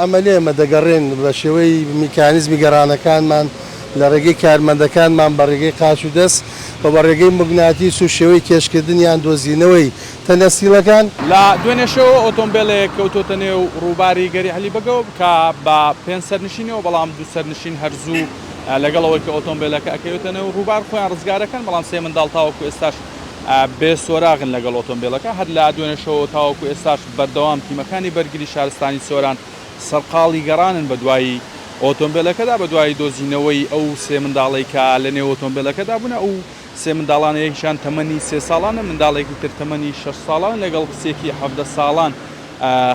عەمەلیە ئێمە دەگەڕێین بە شێوەی میکانیزمی گەڕانەکانمان لە ڕێگەی کارمەندەکانمان بە ڕێگەی قاچ و دەست و بە ڕێگەی موگناتیس و شێوەی کێشکردن یان دۆزینەوەی تەنە سیڵەکان. لە دوێنێ شەوەوە ئۆتۆمبێلێک کەوتۆتە نێو ڕووباری گەری عەلی بەگەوە کە بە پێنج سەرنشینەوە، بەڵام دوو سەرنشین هەر زوو لەگەڵ ئەوەی کە ئۆتۆمبێلەکە ئەکەوێتە نێو ڕووبار خۆیان ڕزگارەکەن، بەڵام سێ منداڵ تاوەکو ئێستاش بێ سۆراغن لەگەڵ ئۆتۆمبێلەکە. هەر لە دوێنێ شەوەوە تاوەکو ئێستاش بەردەوام تیمەکانی بەرگری شارستانی سۆران سەرقاڵی گەڕانن بەدوای ئۆتۆمبێلەکەدا، بەدوای دۆزینەوەی ئەو سێ منداڵەی کە لەنێو ئۆتۆمبێلەکەدا بوونە. ئەو سێ منداڵانە یەکیان تەمەنی سێ ساڵانە، منداڵێکی تر تەمەنی شەش ساڵانە لەگەڵ کچێکی 17 ساڵان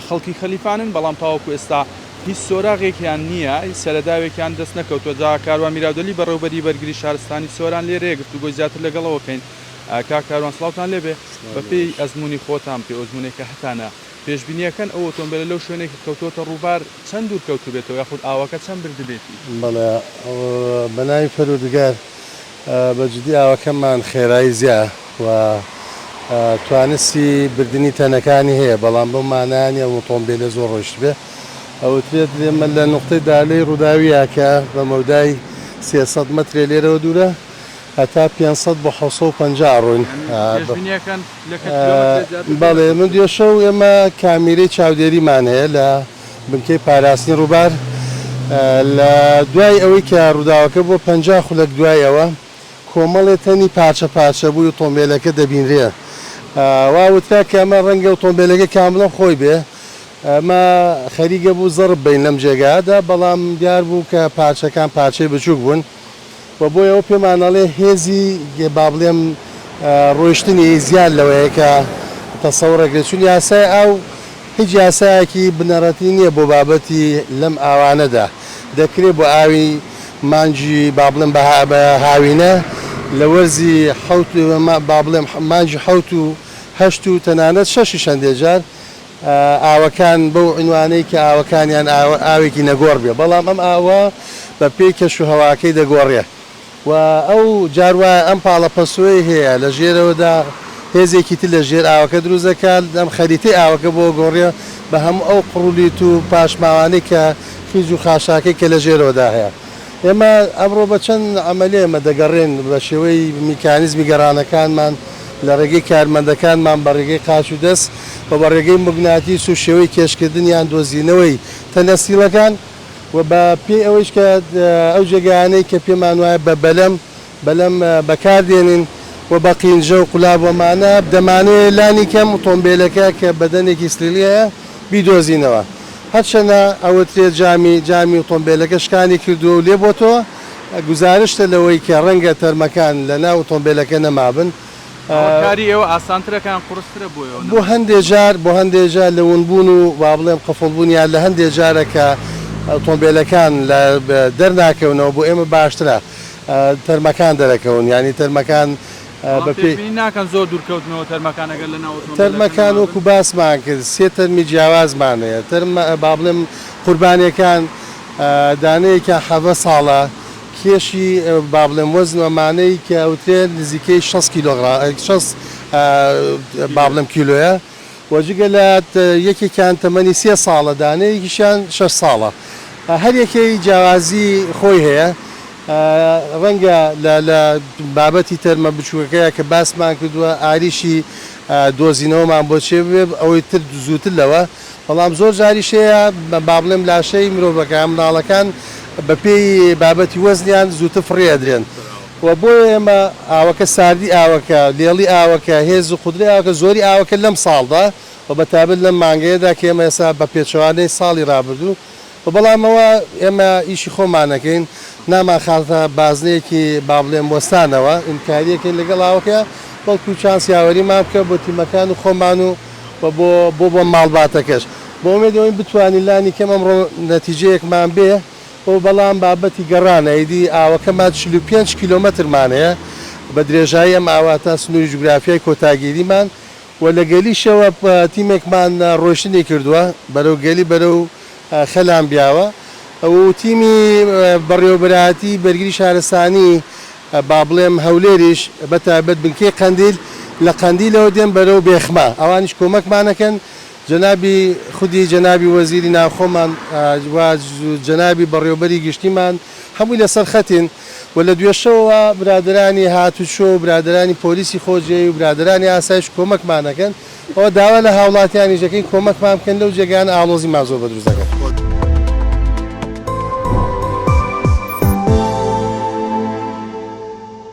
خەڵکی خەلیفانن، بەڵام تاوەکو ئێستا هیچ سۆراغێکیان نییە، هیچ سەرەداوێکیان دەست نەکەوتووە. جا کاروان میراودەلی بەڕێوبەری بەرگری شارستانی سۆران لێرەیە، گفتوگۆی زیاتر لەگەڵەوە کەین. کاک کاروان سڵاوتان لێبێ، بەپێی ئەزموونی خۆتان، بەپێی ئەزموونێک کە هەتانە، پێشبینیەکەن ئەو ئۆتۆمبێلە لەو شوێنەی کە کەوتووەتە ڕووبار چەند دوور کەوتبێتەوە یاخود ئاوەکە چەند بردبێتی؟ بەڵێ بەناوی پەروەردگار بە جدی ئاوەکەمان خێرایی زیا و توانستی بردنی تەنەکانی هەیە بەڵام بەو مانایە نیە ئەو ئۆتۆمبێلە زۆر ڕۆیشتبێ ئەوترێت ئێمە لە نوقتەی دالەی ڕووداویە کە بە مەودای 300 مەترێ لێرەوە دوورە هەتا 500 بۆ 750 ئەڕۆین. پێشبینیەکەن لە کە کیلۆمەترێ زیاتر بێ؟ بەڵێ من دوێشەو ئێمە کامیرەی چاودێریمان هەیە لە بنکەی پاراستنی ڕووبار لە دوای ئەوەی کە ڕووداوەکە بووە 50 خولەک دوای ئەوە کۆمەڵێ تەنی پارچە پارچە بووی ئۆتۆمبێلەکە دەبینرێ وا وترا کە ئەمە ڕەنگە ئۆتۆمبێلەکە کامڵە خۆی بێ ئەمە خەریکە بوو زەڕب بین لەم جێگایەدا بەڵام دیار بوو کە پارچەکان پارچەی بچووک بوون. و بۆیە ئەو پێمان ئەڵێ هێزی با بڵێم ڕۆیشتنی زیاد لەوەیە کە تەسەوڕ ئەکرێت چون یاسای ئاو هیچ یاسایەکی بنەڕەتی نییە بۆ بابەتی لەم ئاوانەدا دەکرێت بۆ ئاوی مانگی با بڵێم بە هاوینە لە وەرزی حەوت با بڵێم مانگی حەوت و هەشت و تەنانەت شەشیش هەندێ جار ئاوەکان بەو عینوانەی کە ئاوەکانیان ئاوێکی نەگۆڕ بێ بەڵام ئەم ئاوە بە پێی کەش و هەواکەی دەگۆڕێ و ئەو جار وایە ئەم پاڵە پەسۆی هەیە لە ژێرەوەدا هێزێکی تر لە ژێر ئاوەکە دروست دەکات ئەم خەریتەی ئاوەکە بۆ گۆڕێ بە هەموو ئەو قڕولیت و پاشماوانەی کە خیز و خاشاکەی کە لە ژێرەوەدا هەیە. ئێمە ئەمڕۆ بە چەند عەمەلی ئێمە دەگەڕێین بە شێوەی میکانیزمی گەڕانەکانمان لە ڕێگەی کارمەندەکانمان بە ڕێگەی قاچ و دەست و بە ڕێگەی موگناتیس و شێوەی کێشکردن یان دۆزینەوەی تەنە سیڵەکان و بە پێی ئەوەیش کە ئەو جێگایانەی کە پێمان وایە بە بەلەم بەلەم بەکار دێنین و بە قینجە و قولاب و ئەمانە دەمانەوێ لانی کەم ئۆتۆمبێلەکە کە بەدەنێکی سلیلی هەیە بیدۆزینەوە. هەرچەنە ئەوترێ جامی جامی ئۆتۆمبێلەکە شکانی کردووە و لێبۆتەوە، گوزارشتە لەوەی کە ڕەنگە تەرمەکان لە ناو ئۆتۆمبێلەکە نەمابن. ئەوە کاری ئێوە ئاسانترە کە یان قوڕسترە بۆ ئێوە بۆ هەندێ جار بۆ هەندێ جار لە ونبوون و با بڵێم قفڵ بوون یان لە هەندێ جارە کە ئۆتۆمبێلەکان لە دەرناکەونەوە بۆ ئێمە باشترە تەرمەکان دەرەکەون یانی تەرمەکان بەڵام بە پێی پێشبینی ناکەن زۆر دوور کەوتنەوە تەرمەکان ئەگەر لە ناو ئۆتۆمبێلەکە تەرمەکان نەمابن؟ وەکو باسمان کرد سێ تەرمی جیاوازمان هەیە تەرم با بڵێم قوربانیەکان دانەیەکیان 17 ساڵە کێشی با بڵێم وەزن و ئەمانەی کە ئەوترێ نزیکەی 60 کیلۆغرا 60 با کیلۆیە. بڵێم کیلۆیە و جگە لە یەکێکیان تەمەنی سێ ساڵە دانەیەکیشیان شەش ساڵە هەر یەکەی جیاوازی خۆی هەیە ڕەنگە لە لە بابەتی تەرمە بچووکەکەیا کە باسمان کردووە ئاریشی دۆزینەوەمان بۆ چێ ببێ ئەوەی تر زووتر لەوە بەڵام زۆر جاریش هەیە با بڵێم لاشەی مرۆڤەکان منداڵەکان بە پێی بابەتی وەزنیان زووتر فڕێ ئەدرێن و بۆیە ئێمە ئاوەکە ساردی ئاوەکە لێڵی ئاوەکە هێز و قودرەی ئاوەکە زۆری ئاوەکە لەم ساڵدا و بە تایبەت لەم مانگەیەدا کە ئێمە ئێستا بە پێچەوانەی ساڵی ڕابردوو و بەڵام ئەوە ئێمە ئیشی خۆمان ئەکەین نامانخاتە بازنەیەکی با بڵێم وەستانەوە ئینکاریەکەین لەگەڵ ئاوەکە بەڵکو چانس یاوەریمان بکە بۆ تیمەکان و خۆمان و و بۆ بۆ بۆ ماڵباتەکەش بۆ ئومێد ئەوەین بتوانین لانی کەم ئەمڕۆ نەتیجەیەکمان بێ و بەڵام بابەتی گەڕانە ئیدی ئاوەکەمان 45 کیلۆمەترمان هەیە بە درێژایی ئەم ئاوە تا سنووری جوگرافیای کۆتاگیریمان و لە گەلیشەوە تیمێکمان ڕۆیشتنی کردووە بەرەو گەلی بەرەو خەلان بیاوە و تیمی بەڕێوەبەرایەتی بەرگری شارستانی با بڵێم هەولێریش بە تایبەت بنکەی قەندیل لە قەندیلەوە دێن بەرەو بێخمە ئەوانیش کۆمەکمان ئەکەن. جەنابی خودی جەنابی وەزیری ناوخۆمان و جەنابی بەڕێوبەری گشتیمان هەمووی لەسەر خەتین و لە دوێشەوە برادەرانی هاتوچۆ و برادەرانی پۆلیسی خۆجێی و برادەرانی ئاسایش کۆمەکمان ئەکەن. ئەوە داوا لە هاوڵاتیانیش دەکەین کۆمەکمان بکەن لەو جێگایانە ئاڵۆزیمان زۆر بە دروست دەکەن.